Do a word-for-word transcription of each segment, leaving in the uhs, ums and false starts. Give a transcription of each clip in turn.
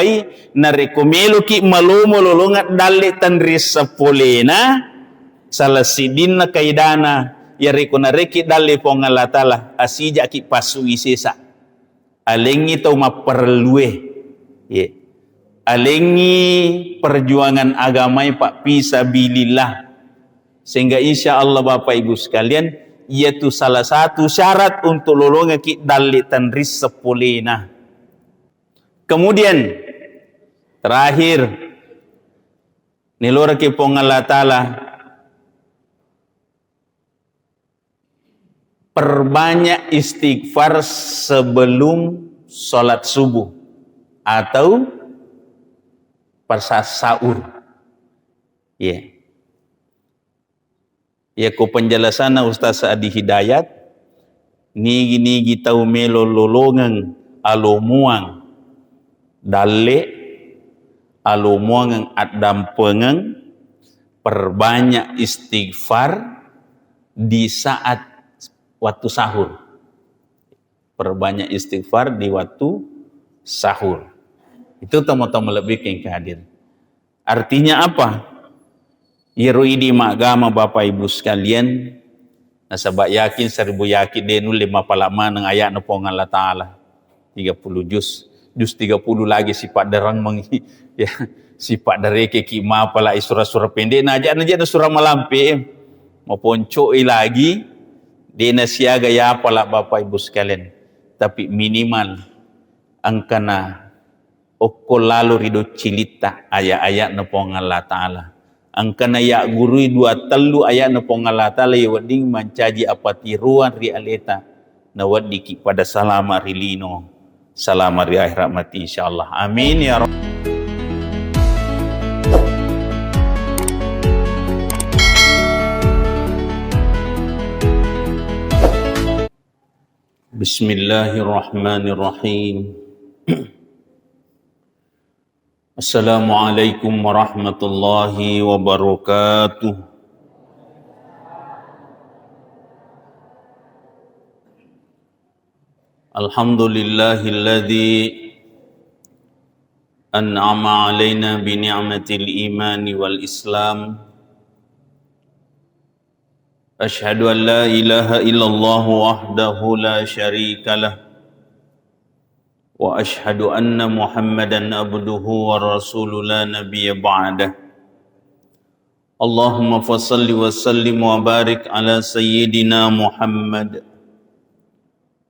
Ai, narekko meloki malomo lolongeng dalle tenrisseng polena, salah siddinna kaidana, yarekko narekki dalle Puang Allah Ta'ala, asijaki passui sesa. Alengngi tau mapparellue. Ye. Alengngi perjuangan agamae, Pak, fi sabilillah. Sehingga insya Allah, Bapak Ibu sekalian, iyatu salah satu syarat untuk lolongekki dalle tenrisseng polena. Kemudian, terakhir, niloraki Puang Allah Ta'ala, perbanyak istighfar sebelum sholat subuh atau pas sahur. Ya. Yako penjelasanna Ustaz Adi Hidayat, nigi-nigi tau melo lolongeng alomuang dalle, alomuangeng addampengeng, perbanyak istighfar di saat waktu sahur. Perbanyak istighfar di waktu sahur. Itu teman-teman lebih yang hadir. Artinya apa? Iyaro idi maggama, Bapak Ibu sekalian, nasaba yakin seribu yakin, de nulle mapala maneng ayatna Puang Allah Ta'ala. Tiga puluh juz. Juz tiga puluh lagi sifat derang mengi. Ya, sifat dereke ki mapala sura-sura pendek. Nah, ajak, ajak sura malampe. Maponcoi lagi, de nasiaga yapala, Bapak Ibu sekalian. Tapi minimal engkana okko lalo ri doccilitta ayat-ayatna Puang Allah Ta'ala. Engkana yaggurui dua tellu ayatna Puang Allah Ta'ala, iya wedding mancaji apatiroang ri aleta, naweddiki pada salama ri lino, salama ri akhirat mati, insyaallah. Amin ya rabbal. Bismillahirrahmanirrahim. Assalamualaikum warahmatullahi wabarakatuh. Alhamdulillahilladzi an'ama alaina bi ni'matil imani wal islam. Asyhadu an la ilaha illallah wahdahu la syarika lah. Wa asyhadu anna Muhammadan abduhu wa rasuluh la nabiyya ba'dah. Allahumma fasalli wa sallim wa barik ala sayyidina Muhammad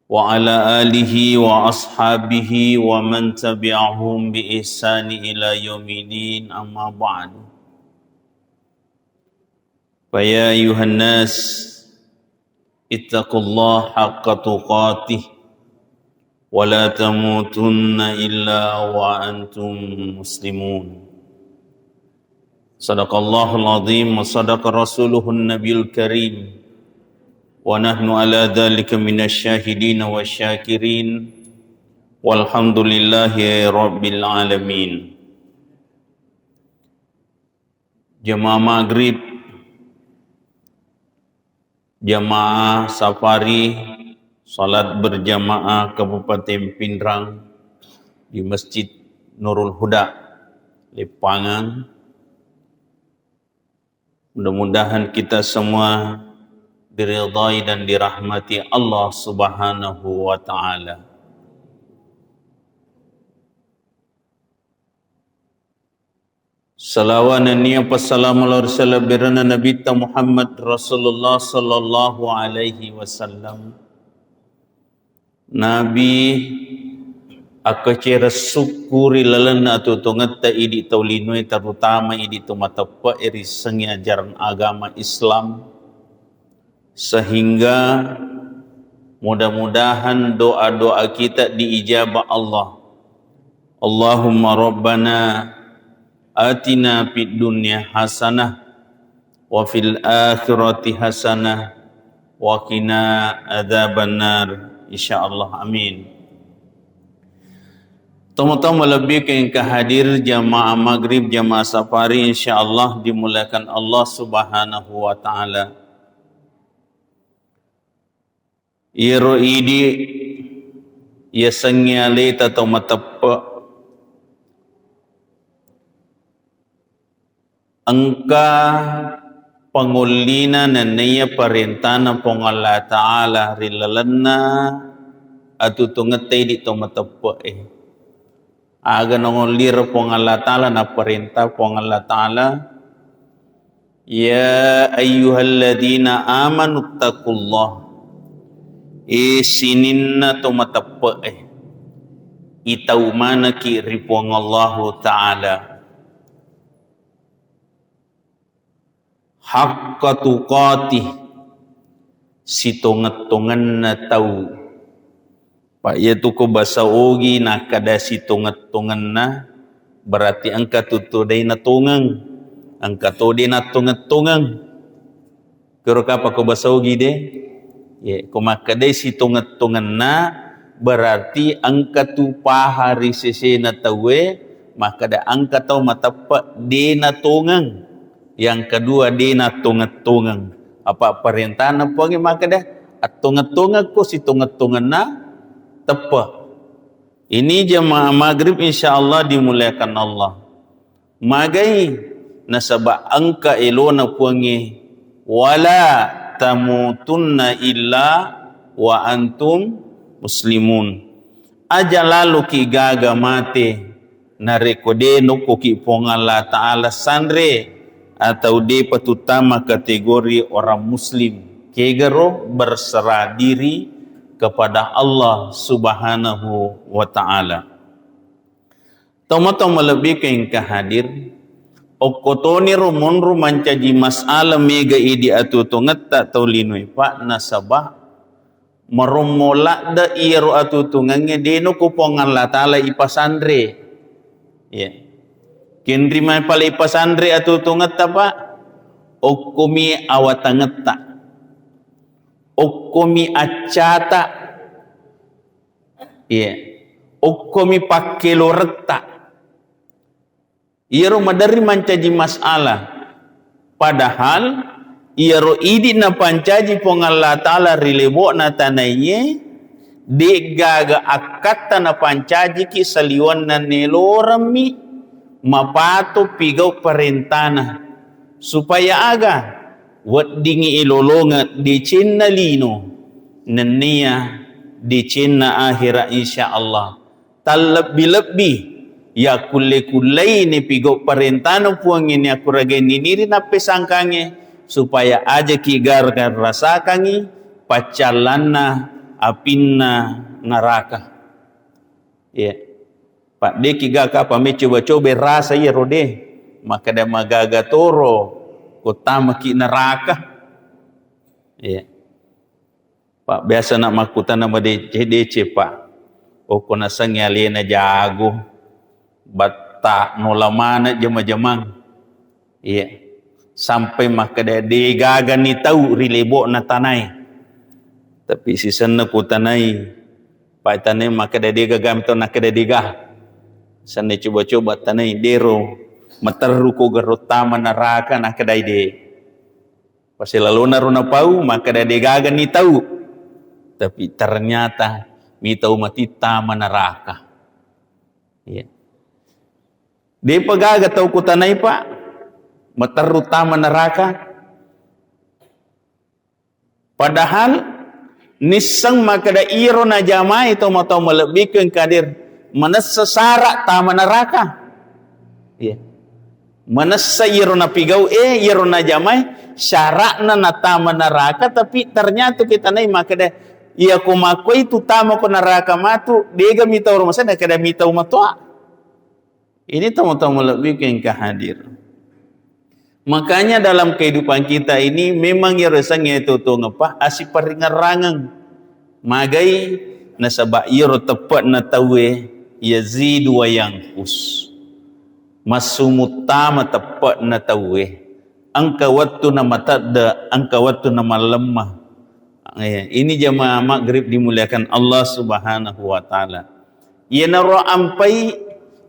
wa ala alihi wa ashabihi wa man tabi'ahum bi ihsani ila yaumiddin, amma ba'du. Fa ya ayyuhan nas, ittaqullaha haqqa tuqatih wa la tamutunna illa wa antum muslimun. Sadaqallahul azim wa sadaqa rasuluhun nabiyul karim. Wa nahnu ala dzalika minasy syahidin wasy syakirin. Walhamdulillahi rabbil alamin. Jamaah maghrib, jamaah safari, salat berjamaah Kabupaten Pinrang di Masjid Nurul Huda, Leppangang. Mudah-mudahan kita semua diridhai dan dirahmati Allah Subhanahu wa Ta'ala. Salawa nennia passalama lao ri salebbirenna Nabitta Muhammad Rasulullah sallallahu alaihi wasallam. Nabi akkacera sukku ri lalenna atuo-tuongetta idi tau linoe, terutama idi to mateppe'e ri sengngi ajaran agama Islam. Sehingga mudah-mudahan doa-doa kita diijabah Allah. Allahumma rabbana atina fid dunya hasanah wa fil akhirati hasanah wa qina adzabannar. Insyaallah, amin. Teman-teman lebih ke engka hadir jamaah maghrib, jamaah safari, insyaallah dimuliakan Allah Subhanahu wa Ta'ala. Iyaro idi yasengnge aleta tau mateppe, Engka pangollina nenniya parentana Puang Allah Ta'ala ri lalenna atutungetta idi to mateppe'e. Aga nangolliro Puang Allah Ta'ala, naparenta Puang Allah Ta'ala, "Ya ayyuhalladzina amanu taqullah." E sininna to mateppe'e, itau maneki ri Puang Allahu Ta'ala. Haqqa tuqatih, sitongeng-tongenna tau. Pa iyatu ko basa Ogi nakkeda sitongeng-tongenna, berarti engka tu to dé natongeng, engka to dé nattongeng-tongeng. Kero kapa ko basa Ogi dé? Ye, ko makkedai sitongeng-tongenna, berarti engka tu paha ri sesena tauwe, makkeda engka tau mateppe dé natongeng. Yang kedua, dé nattongeng-tongeng. Apa parentana Puangnge makkeda, attongeng-tongengko sitongeng-tongenna teppe. Ini jamaah maghrib, insya Allah dimuliakan Allah. Magai nasaba engka elona Puangnge, "Wala tamutunna illa wa antum muslimun." Aja laloki gaga mate narekko de nokkoki Puang Allah Ta'ala sanre atau depa tuttama kategori orang muslim. Kegaro berserah diri kepada Allah Subhanahu wa Ta'ala. Tomatoa malebbiku engka hadir, okkotoniro monro mancaji masalah mega idi atuo-tuongetta tau linoe, Pak, nasaba marommo ladde iyaro atuo-tuongengnge deno ko Puang Allah Ta'ala ipasanre. Ya. Kenri mai pale ipasanre atuo-tuongetta, Pak? Okkomi awatangetta. Okkomi accata. Iya. Okkomi pakkeloretta. Iyaro maderri mancaji masalah. Padahal iyaro idi napancaji Puang Allah Ta'ala ri lebo'na tanaiye, de'gaga akkatta napancajiki saliwenna neloremmi mapato pigau parentana. Supaya aga? Weddingngi ilolongeng decenna lino, nennia decenna akhera, insya Allah. Tallebbi-lebbi yakkulle-kullei nipigau parentana Puangnge, niakkuragai niniri nappesangkangnge, supaya ajaki gargarasakangngi paccallanna apinna naraka. Iya. Pak, de'ki gaka pa me coba-coba rasa iyaro de. Makkeda magaga toro ko tamaki neraka. Iya. Pak, biasa nak makkutana madeceng-deceng, Pak. Okko nasengnge alena jago, batta nola maneng jama-jamang. Iya. Sampai makkeda de'gaga ni tau ri lebo'na tanae. Tapi sisenna ku tanai, Pak, tanai makkeda de'gaga mi tau, nakkeda de'ga. Senna coba-coba tanai, dero materru ko garo tama neraka, nakkedai de. Pasilalona ro napau, makkeda de'gaga ni tau. Tapi ternyata mi tau mati tama neraka. Iya. De'pa gaga tau kutanai, Pak, materru tama neraka. Padahal nisseng makkeda iyaro najamai tomatoa malebbiku engka hadir, manessa sara tama neraka. Iya. Manessa iyaro napigau e, iyaro najamai, syara'na natama neraka, tapi ternyata kitanai makkeda, iya ko makkoi tu tama ko neraka matu, de'ga mi tau rumah sana, keda mi tau matoa. Ini tomatoa malebbiku engka hadir. Makanya dalam kehidupan kita ini memang iyaro sengnge tuo-tuongeng, Pak, asiparingerrangeng. Magai? Nasaba iyaro teppe'na tauwe yazidu wa yanqus. Massumu tama teppe'na tauwe. Engka wettu namatedde, engka wettu namallemma. Eh, ini jamaah maghrib dimuliakan Allah Subhanahu wa Ta'ala. Iyanaro ampai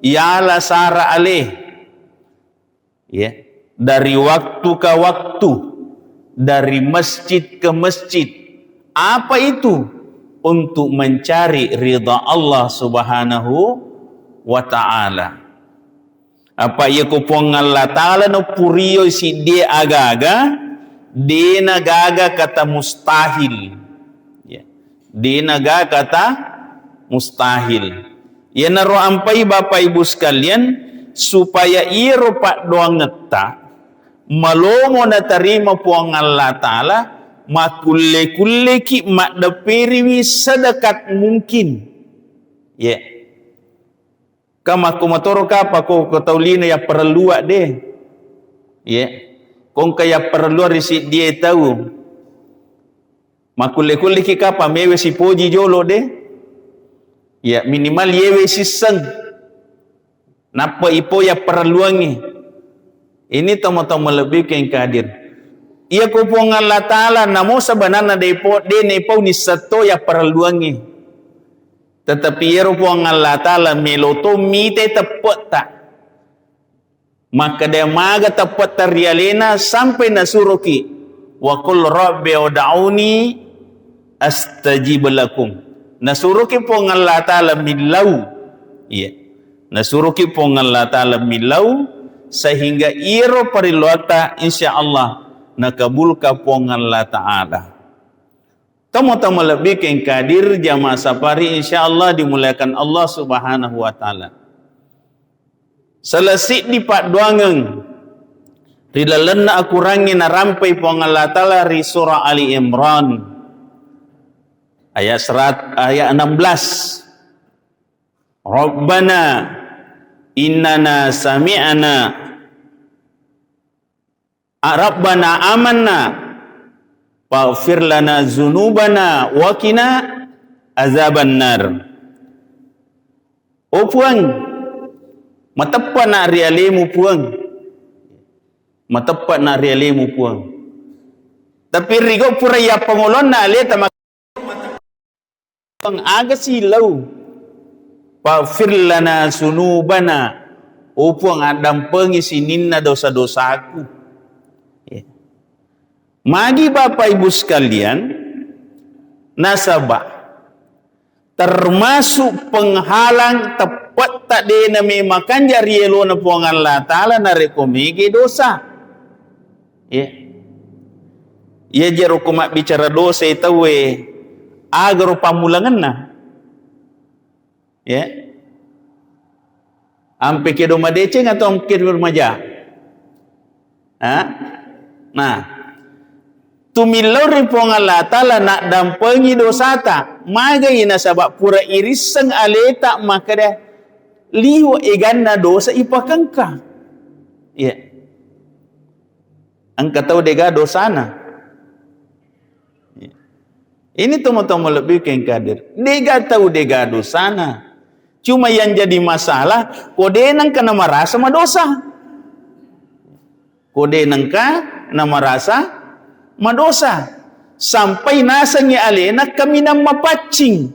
yala sara ale. Ya, dari waktu ke waktu, dari masjid ke masjid. Apa itu? Untuk mencari ridha Allah Subhanahu wa Ta'ala. Apa iya ko Puang Allah Ta'ala no purioi siddie aga-aga, dena gaga kata mustahil. Ya. Dena gaga kata mustahil. Iyanaro ampai Bapak Ibu sekalian, supaya iyaro paddoangetta malomo natarima Puang Allah Ta'ala, makkulle-kulleki maddepperiwi sedekat mungkin. Ya. Ka makko motoro kapa ko, ko tau lino yapparelluang de. Ye. Ko engka yapparelluang ri siddie tau. Makkulle-kulleki kapa mewe sipoji jolo de. Ya, minimal yewe sisseng. Nappa ipo yapparelluangngi. Ini tomatoa malebbi keng kadir. Iya ko Puang Allah Ta'ala namo sebenarna depo, de nepau nissetto yapparelluangngi. Tetapi iyaro Puang Allah Ta'ala melo to mite teppe'ta. Makkeda maga teppe'ta ri alena sampai nasuroki, "Wa qul rabbi ud'uni astajib lakum." Nasuroki Puang Allah Ta'ala millau. Iya. Nasuroki Puang Allah Ta'ala millau sehingga iyaro parilluatta insya Allah nakabulka Puang Allah Ta'ala. Tomatoa malebbi keng kadir jamaah safari, insya Allah dimuliakan Allah Subhanahu wa Ta'ala. Salah siddi paddoangeng ri lalenna akurangnge narampai Puang Allah Ta'ala ri surah Ali Imran ayat serat-, ayat enam belas. Rabbana innana sami'na A-, Rabbana amanna faghfir lana dzunubana wa qina adzabannar. Oh Puang, mateppe'na ri alemu Puang. Mateppe'na ri alemu Puang. Tapi rigo pura yappangolonna aleta mak- Puang, aga silau? Faghfir lana dzunubana. Oh Puang, addampengi sininna dosa-dosaku. Ya. Magi Bapak Ibu sekalian, nasaba termasuk penghalang teppe'ta de na memakanja ri elona Puang Allah Ta'ala narekko mege dosa. Ya. Iya jero ko mabbicara dosa tauwe, agaro pammulangenna. Ya. Ampe kedo madeceng atau ampe kedo maja? Ha? Nah, tumillau ri Puang Allah Ta'ala naddampengi dosata. Magai nasaba pura irisseng aleta makkeda liwe eganna dosa ipakengka. Iya. Engka tau dega dosana. Ini tomo-tomo lebbi keng kadir. Dega tau dega dosana. Cuma yang jadi masalah, ko de nengka namarasa madosa. Ko de nengka namarasa madosa. Sampai nasengi alena kaminang mapaccing.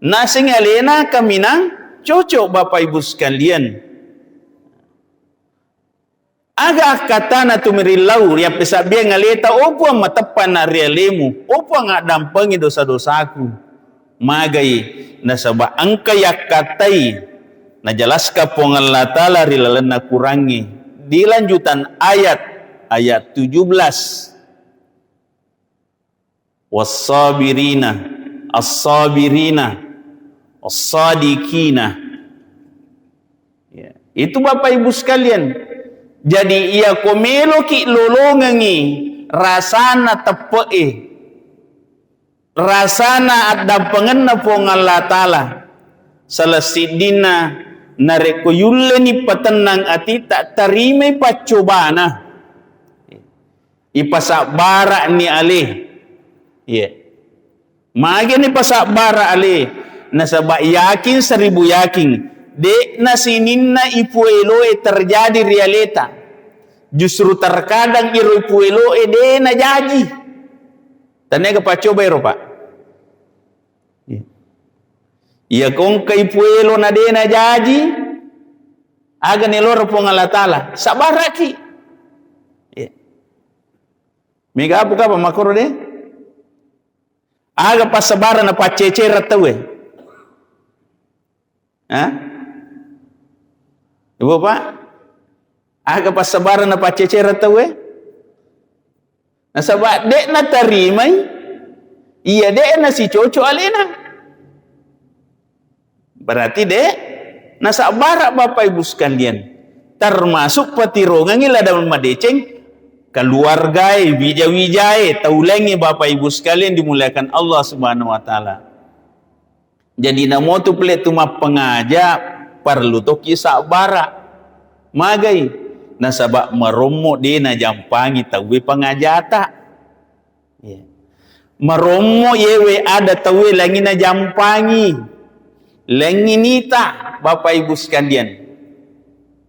Nasengi alena kaminang cocok, Bapak Ibu sekalian. Aga akkatana tumirillau riappesabbiang aleta, oh Puang, mateppa na ri alemu, oh Puang, addampengi dosa-dosaku. Magai, nasaba engka yakkatai najalaska Puang Allah Ta'ala ri lalenna Kurangnge. Di lanjutan ayat, ayat tujuh belas. Wassabirina, assabirina, wassadikina. Ya, itu Bapak Ibu sekalian. Jadi, iya ko meloki lolongengi rasana teppe'e, rasana addampengenna Puang Allah Ta'ala, salah siddinna narekko yulleni patennang atitta, tarimai paccobana. Ipasabbara'ni ale. Iya. Mageni pasabbara ale. Nasaba yakin seribu yakin. De'na sininna ipueloe terjadi ri aleta. Justru terkadang iro ipueloe de najaji. Taniaga paccoba ero, Pak? Iya. Iya, ko engka ipuelo na de najaji, aga neloro Puang Allah Ta'ala, sabbaraki. Iya. Mega apa kapa makoro de? Aga passabbarang na paccecera tauwe. Ha? Ibu, Pak? Aga passabareng napaccecere tauwe? Nasaba de' natarimai iya de' nasicoco alena. Berarti de' nasabbara, Bapak Ibu sekalian. Termasuk patirongengi ladang madeceng keluargae, wija-wijae, tau laingnge, Bapak Ibu sekalian dimuliakan Allah Subhanahu wa Ta'ala. Jadi, namotu pale tu mappangaja, parellu toki sabbara. Magai? Nasaba marommo de' najampangi tauwe pangajata. Iya. Marommo yewe ada tauwe langi najampangi. Langi nita, Bapak Ibu sekalian.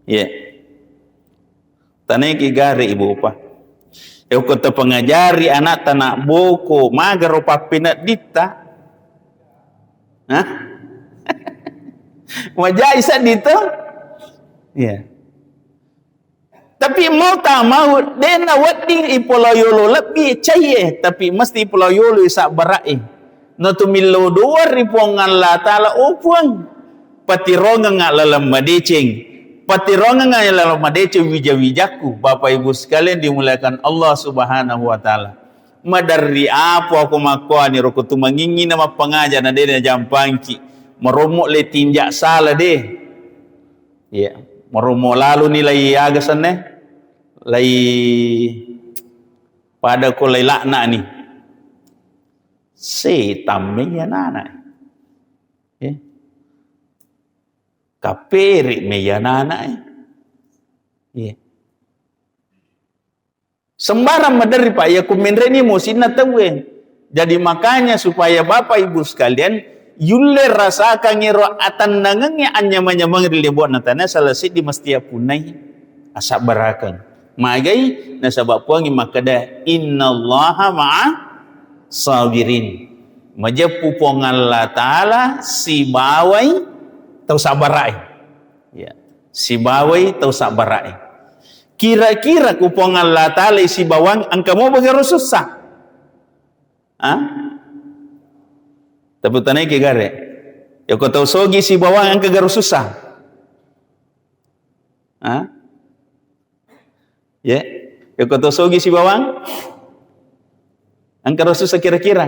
Iya. Tanaiki gare ibu pa. Yako tapangajari anakta nak boko, magaro pappeneddikta. Hah? Majai seddi to? Iya. Tapi mau tak mau, de' nawedding ipolao yolo lebbi caiye, tapi mesti ipolao yolo sabbarai. Natumillau doang ri Puang Allah Ta'ala, oh Puang, patirongengnga laleng madeceng, patirongengnga laleng madeceng wija-wijakku. Bapak Ibu sekalian dimuliakan Allah Subhanahu wa Ta'ala. Maderri apa aku makkuani roko tumangingi na mappangaja na de' najampangki. Marommo le tinja sala de'. Iya, marommo lalo ni lai aga senna, lai pada ko lai lakna ni. Setang mei anana. Eh. Kapere mei anana. Eh. Iya. Sembarang maderri, Pak, iya ku menreni emosinna tauwe. Jadi makanya supaya Bapak Ibu sekalian yulle rasakangngi ro atennangengnge anyameng-nyameng ri lebo'na tana, salah seddi mesti appunnai asabbarakeng. Magai? Nasaba Puangnge makkeda, "Innallaha ma'a sabirin." Majeppu Puang Allah Ta'ala sibawai tau sabbarai. Ya. Sibawai tau sabbarai. Kira-kira ku Puang Allah Ta'ala sibawang engka mo bagaro sussa? Ha? Tapi tanai ke gare. Ya ko tau sogi sibawang engka garo sussa? Ha? Ya. Ya ko tau sogi sibawang engka garo sussa kira-kira?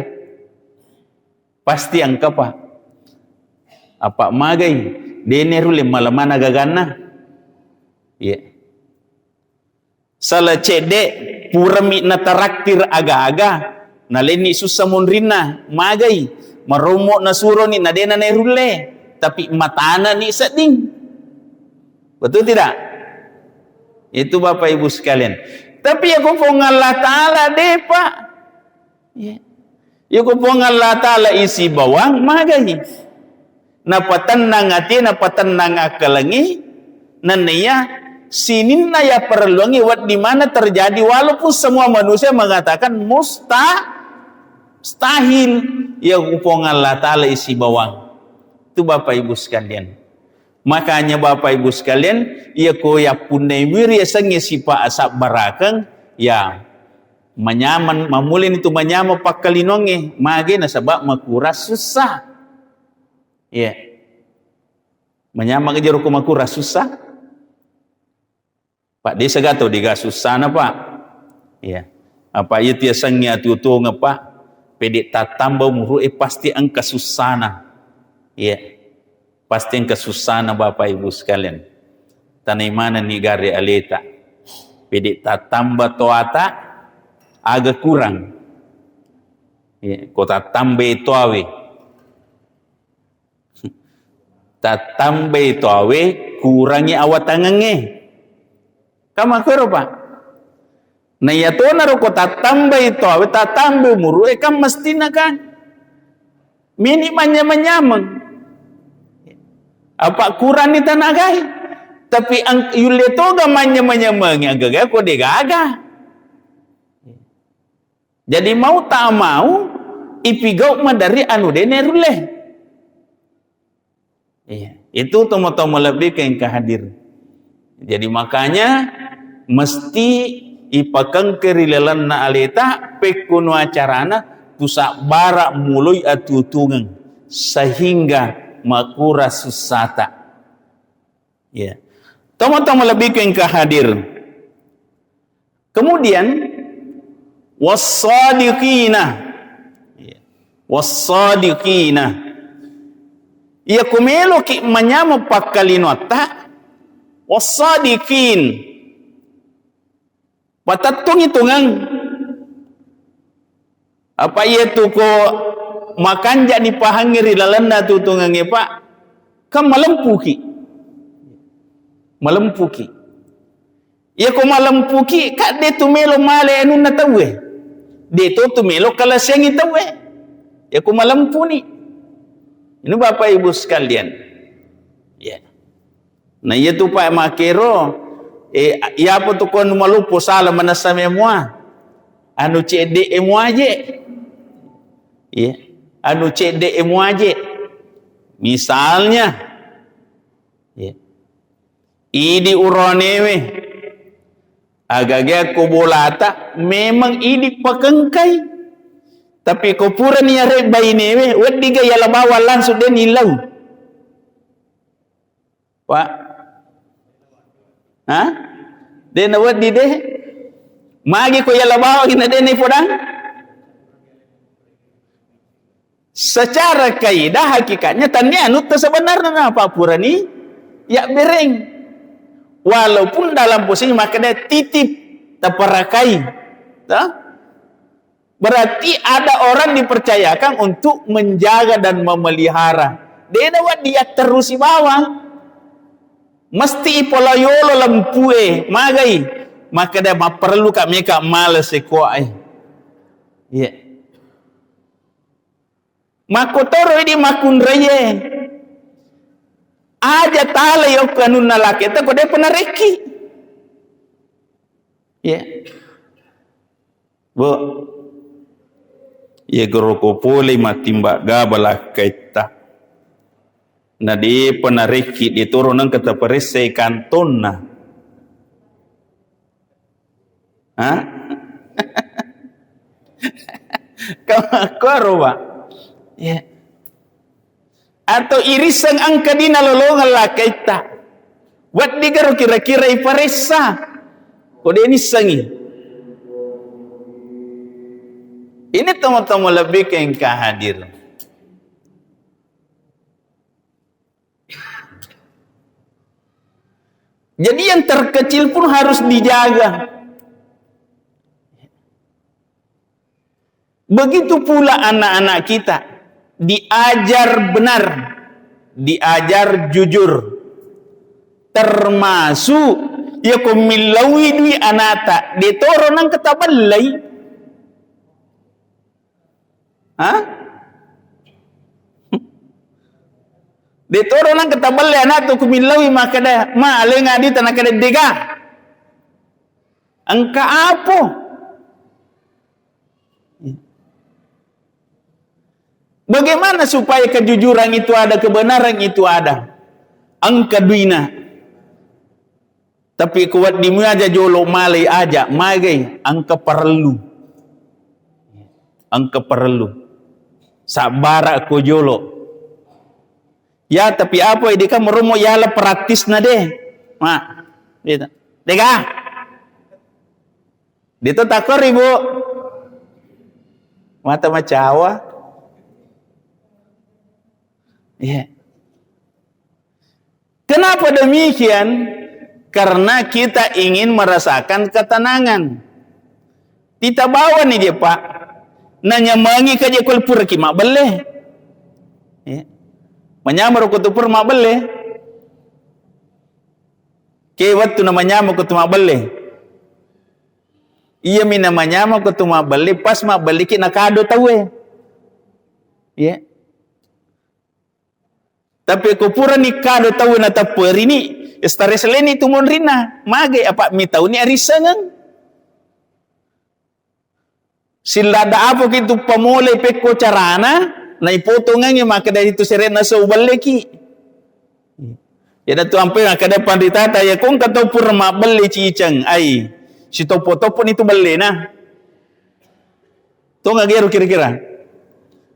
Pasti engka, Pak. Apa magai? Dene rulle malemana gaganna. Iya. Sala cedde purami nataraktir aga-aga, nalenni sussa monrinna, magai? Marommo nasuroni, nadena nairulle, tapi matana ni sedding. Betul tidak? Itu Bapak Ibu sekalian. Tapi ya ko Puang Allah Ta'ala de, Pak. Iya. Yako Puang Allah Ta'ala isi bawang, magai. Napatennang ati, napatennang akkalengi, nenniya sininna ya parelluangi wedding mana terjadi, walaupun semua manusia mengatakan musta-, mustahil. Yako Puang Allah Ta'ala isi bawang. Itu Bapak Ibu sekalian. Makanya Bapak Ibu sekalian, iya ko yappunnai muwi riasengnge sipa asabbarakeng, ya manyameng, mamulini tu manyameng pakkalinongnge, mage nasaba makura sussa. Iya. Manyameng aja ro ko makura sussa. Pak, desa gato dega sussana, Pak. Iya. Apa iya tiasengnge atuo-tuongeng, Pak? Pede tattamba umuru'e pasti engka sussana. Iya. Pasti engka sussana, Bapak Ibu sekalian. Tanai manenni gare aleta. Pede tattamba toata, aga kurang. Iya, ko tattambai toawe. Tattambai toawe, kurangi awatangengnge. Kan makkuero, Pak? Na iyatona ro ko tattambai toawe, tattambai umuru'e, kan mestina kan mini manyameng-nyameng. Apa kuranni tanagai? Tapi ang-, yulle toga manyameng-nyamengi agaga ko degaga. Jadi mau tak mau, ipigau maderri anu de nerulle. Iya, itu tomo-tomo lebbi ke engka hadir. Jadi makanya mesti ipakengke ri lalenna aleta, pekkunu acarana, tusabbara muloi atutungeng sehingga makura sussata. Ya. Tama-tama lebih ke engka hadir. Kemudian, wassadiqina. Wassadiqina. Iya ku meloki manyameng pakkalinoatta, wassadiqin. Patettungi tungeng. Apa iya tu ko makanja dipahangngi ri lalenna tu tungengnge, Pak? Kan malempuki. Malempuki. Iya ko malempuki, ka de tu melo male anunna tauwe. De to tu melo kalasiangi tauwe. Iya ko malempuni. Ini Bapak Ibu sekalian. Ya. Na iya tu, Pak, makero, eh, iya apa tu ko anu maloppo sala manessa memoa? Anu cedde e muaje. Iya. Anu cedde e muaje. Misalnya, iya. Idi uranewe, agaga ko bolata memang idi pakengkai. Tapi ko purani yare bainewe, weddiga yala bawang langsung de nillau. Pak? Ha? De na weddi de. Magi ko yala bawang na de ni podang? Secara kaidah hakikatnya tania anutta sebenarnya na apa purani ya bereng. Walaupun dalam posisi makkeda titip, taparakai. Toh? Berarti ada orang dipercayakan untuk menjaga dan memelihara. De na weddi yatterusi bawang. Mesti ipolayolo lempue, magai. Makkeda mapparellu ka meka male sekoae. Iya. Makkotoro idi makkunraie. Aja talai okko anunna laketa ko depa narekki. Iya. Bo, iya goro ko pole matimba gaba lakkaitta. Na depa narekki, de toro nengka taparessai kantonna. Ha? Ka-, koro, Pak? Iya. Atau irisseng engka dina lolongeng lakkaitta. Weddigaro kira-kira iparessa. Ko de nissengi. Ini teman-teman lebih ke engka hadir. Jadi yang terkecil pun harus dijaga. Begitu pula anak-anak kita diajar benar, diajar jujur. Termasuk ya ko millaui dui anata, de toro nang ketabellai. Ha? De toro nang ketabelle anaktu ku millaui makkeda, "Ma, alenga dita," nakkeda, "Dega." Engka apo? Bagaimana supaya kejujuran itu ada, kebenaran itu ada? Engka duina. Tapi ko wedding muaja jolo malai aja, magai, engka parellu. Engka parellu. Sabbara ko jolo. Ya, tapi apa idi kan meromo yala praktisna de. Ma, gitu. Dega. Dito takori, Bu. Mata macawa. Iya. Kenapa demikian? Karena kita ingin merasakan ketenangan. Tita bawani je, Pak. Nanyamengi ka je ko puraki mabbelle. Ya. Manyamaro ko tu pura mabbelle. Ke wettu na manyamaro ko tu mabbelle. Iya mi na manyamaro ko tu mabbelle, pas mabbelleki na kado tauwe. Ya. Tapi ko purani kado tau natepperini, stress leni tu monrinna. Magai apa mitauni arissengeng. Sillada apoki tu pamolai pekko carana, naipotongengi makkeda itu serenna sou belleki. Iyana tu ampe makkeda panritata, ya kongka tau pura mabbelle ciceng, ai, sitoppo-topponi tu bellena. Tonga gero kira-kira.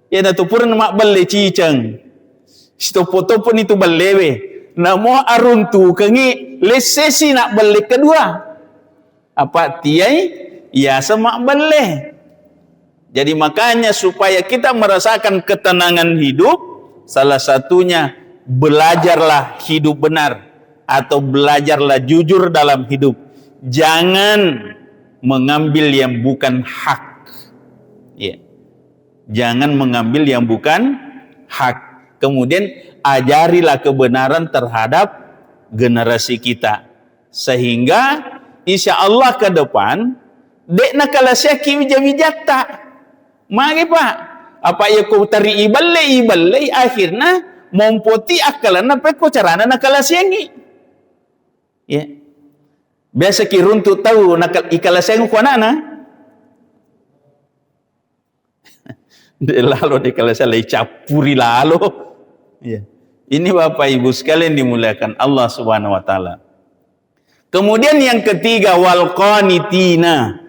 Iyana tu purana mabbelle ciceng. Sitoppo-topponi tu bellewe. Namo aruntukengngi lessesi nabbelle kedua. Apa tiai yaseng mabbelle. Jadi makanya supaya kita merasakan ketenangan hidup, salah satunya belajarlah hidup benar atau belajarlah jujur dalam hidup. Jangan mengambil yang bukan hak. Ya. Jangan mengambil yang bukan hak. Kemudian ajarilah kebenaran terhadap generasi kita. Sehingga insya Allah ke depan, dek nakalaseaki wija-wijatta. Magi, Pak? Apa iya ko teri ibelle, ibelle, akhirnya mompoti akkalanna pekko carana nakalaseangi. Ya. Biasa ki runtu tau nakal-, ikalaseang ko anakna. De lalo dikalaseang, lei cappuri lalo. Ya. Ini Bapak Ibu sekalian dimuliakan Allah Subhanahu wa Ta'ala. Kemudian yang ketiga, wal qanitina.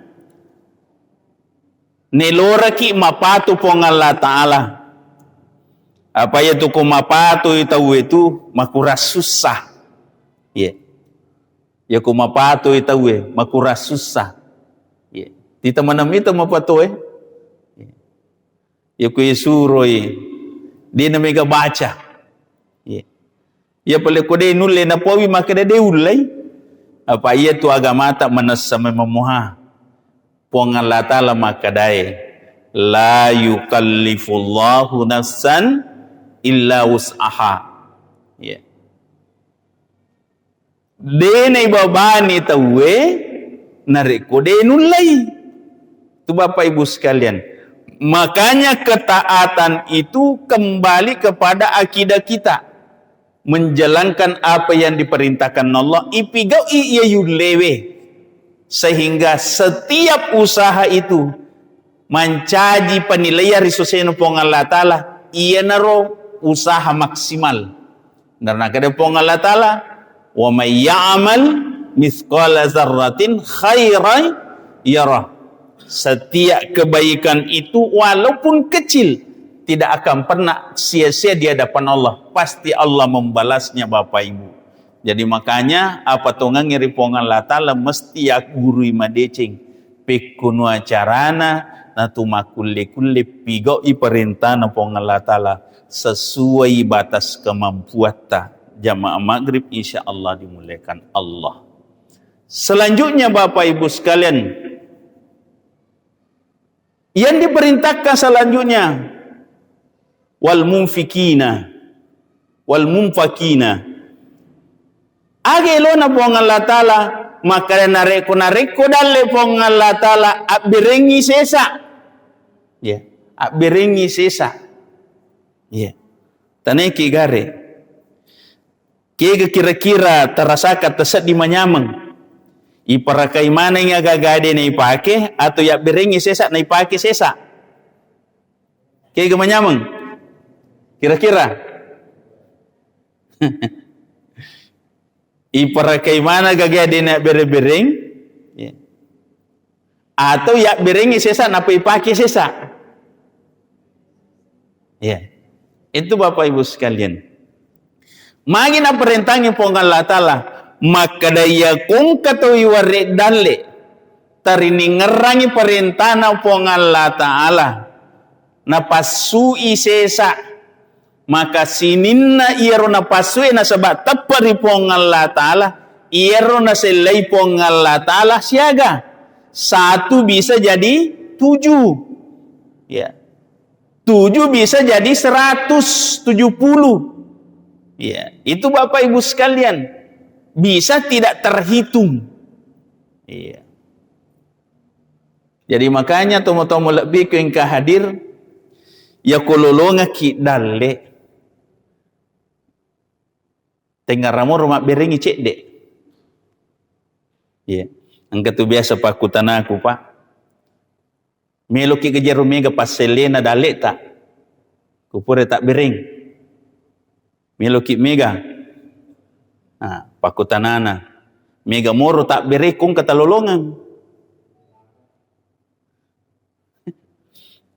Neloraki mapatu Puang Allah Ta'ala. Apa iya tu ko mapatu tau itu makurang susah. Iya. Iya ko mapatu tau e makurang susah. Iya. Tita maneng mita mapatu e. Iya. Iya ko isuroi, de na mega baca. Iya. Iya pale ko de nulle napowi makkeda de ullei. Apa iya tu agamata manessa memang muha. Puang Allah Ta'ala makkedae, "La yukallifullahu nafsan illa wus'aha." Iya. De naibabani tauwe narekko de nullei. Tu Bapak Ibu sekalian, makanya ketaatan itu kembali kepada akidah kita. Menjalankan apa yang diperintahkan Allah, ipigau'i iya yullewe. Sehingga setiap usaha itu mancaji penilaian ri sesena Puang Allah Ta'ala, iyanaro usaha maksimal. Karena kada Puang Allah Ta'ala, "Wa may ya'mal mithqala dzarratin khairan yarah." Setiap kebaikan itu walaupun kecil tidak akan pernah sia-sia di hadapan Allah. Pasti Allah membalasnya, Bapak Ibu. Jadi makanya apa tongengngi ri Puang Allah Ta'ala mesti yaggurui madeceng. Pekkono acarana natu makkulle-kulle pigau'i parentana Puang Allah Ta'ala sesuai batas kemampuatta. Jamaah maghrib insya Allah dimuliakan Allah. Selanjutnya Bapak Ibu sekalian, yang diperintahkan selanjutnya, wal munfikina, wal munfakina. Aga elona Puang Allah Ta'ala, makkeda narekko, narekko dalle Puang Allah Ta'ala, abberengngi sesa. Ya, abberengngi sesa. Ya. Taneki gare. Kega kira-kira tarasaka taseddi manyameng? Iparakai maneng aga-aga de naipake atau yabberengngi sesa naipake sesa? Kega manyameng? Kira-kira? Iparakai maneng aga-aga de nabbereng-bereng? Ya. Atau yabberengngi sesa nappa ipake sesa? Ya. Itu Bapak Ibu sekalian. Magi naparentangi Puang Allah Ta'ala, makkeda iya kongka tau iwarre dalle, tariningerangi parentana Puang Allah Ta'ala, napassui sesa, maka sininna iyaro napassue nasaba teppa ri Puang Allah Ta'ala, iyaro nasellai Puang Allah Ta'ala siaga. Satu bisa jadi tujuh. Ya. Tujuh bisa jadi seratus tujuh puluh. Iya, itu Bapak Ibu sekalian, bisa tidak terhitung. Iya. Jadi makanya tomo-tomo lebbi ku engka hadir, ya ko lolongaki dalle. Tengngaramoro mabberengngi cedde. Iya. Engka tu biasa pakkutanaku, Pak. Meloki gajero mega passellena dalleta. Kupure tabbereng. Meloki mega. Nah, pakkutanana. Mega moro tabbereng kongka talolongeng.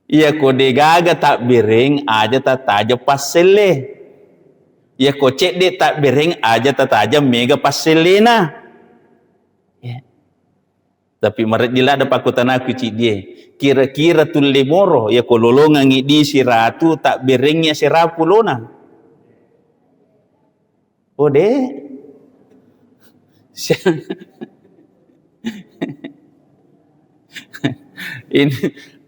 Iya ko degaga tabbereng aja tataja passelle. Iya ko cedde tabbereng aja tatajang mega passellena. Ya. Tapi mareddi ladde pakkutanaku ciddie. Kira-kira tulle moro, iya ko lolongengngi di siratu tabberengngi asera pulona. Oh, de'. Sia-, ini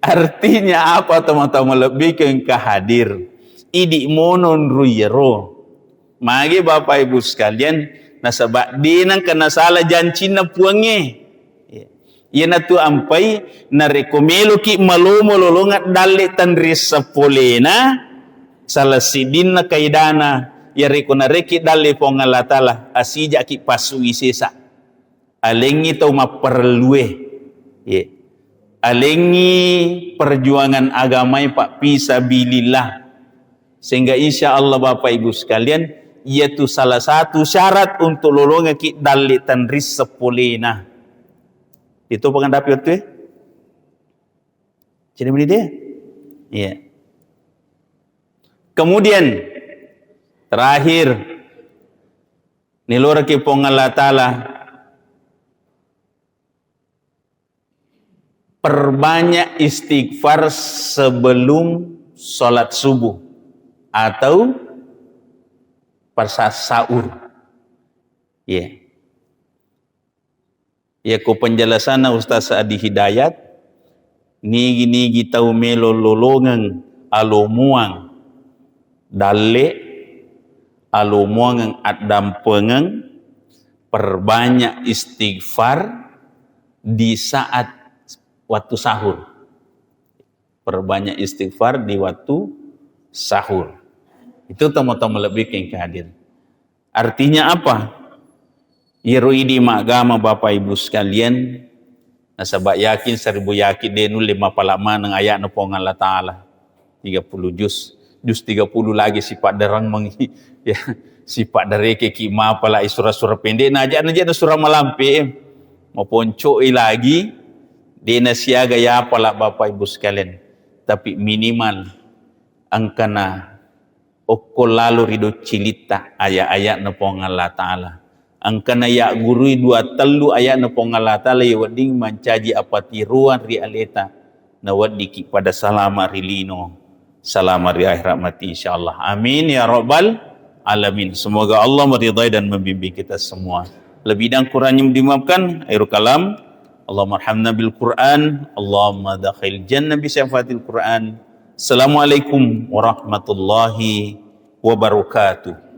artinya apa, teman-teman, lebih ke engka hadir. Idi' mono nruiyero. Magi Bapak Ibu sekalian, nasaba' de' nengka nasala jancinna Puangnge. Iyanatu ampai narekko meloki malomo lolongeng dalle tenrisseng polena, salah siddinna kaidana, yarekko narekki dalle Puang Allah Ta'ala, asijaki passui sesa. Alengngi tau mapparellue. Ye. Alengngi perjuangan agamae, Pak, fisabilillah. Sehingga insya Allah, Bapak Ibu sekalian, iyatu salah satu syarat untuk lolongekki dalle tenrisseng polena. Itu pengendapi waktu ya? Jadi menit ya? Iya. Kemudian, terakhir, niloraki Puang Allah Ta'ala, perbanyak istighfar sebelum sholat subuh atau pas sahur. Iya. Iya, ko penjelasanna Ustaz Adi Hidayat, nigi-nigi tau melo lolongeng alomuang dalle, alomuangeng addampengeng, perbanyak istighfar di saat waktu sahur. Perbanyak istighfar di waktu sahur. Itu teman-teman lebih ke hadir. Artinya apa? Iyaro idi maggama, Bapak Ibu sekalian, nasaba yakin seribu yakin de nulle mapala maneng ayatna Puang Allah Ta'ala. Tiga puluh juz. Juz tiga puluh lagi sifat derang mengi-, ya, sifat dereke ki mapala sura-sura pendek. Nah, ajak-, ajak sura malampe, eh. Maponcoi lagi, de nasiaga ya pala Bapak Ibu sekalian. Tapi minimal engkana okko lalo ri doccilitta ayat-ayatna Puang Allah Ta'ala. Engkana yaggurui dua tellu ayatna Puang Allah Ta'ala, iya wedding mancaji apatiroang ri aleta, naweddiki pada salama ri lino, salama ri akhirat mati, insyaallah. Amin ya rabbal alamin. Semoga Allah meridai dan membimbing kita semua. Lebih dan kurangnya dimaafkan. Akhirul kalam. Allahumma arhamna bil Qur'an. Allahumma dakhil jannah bi syafaatil Qur'an. Assalamualaikum warahmatullahi wabarakatuh.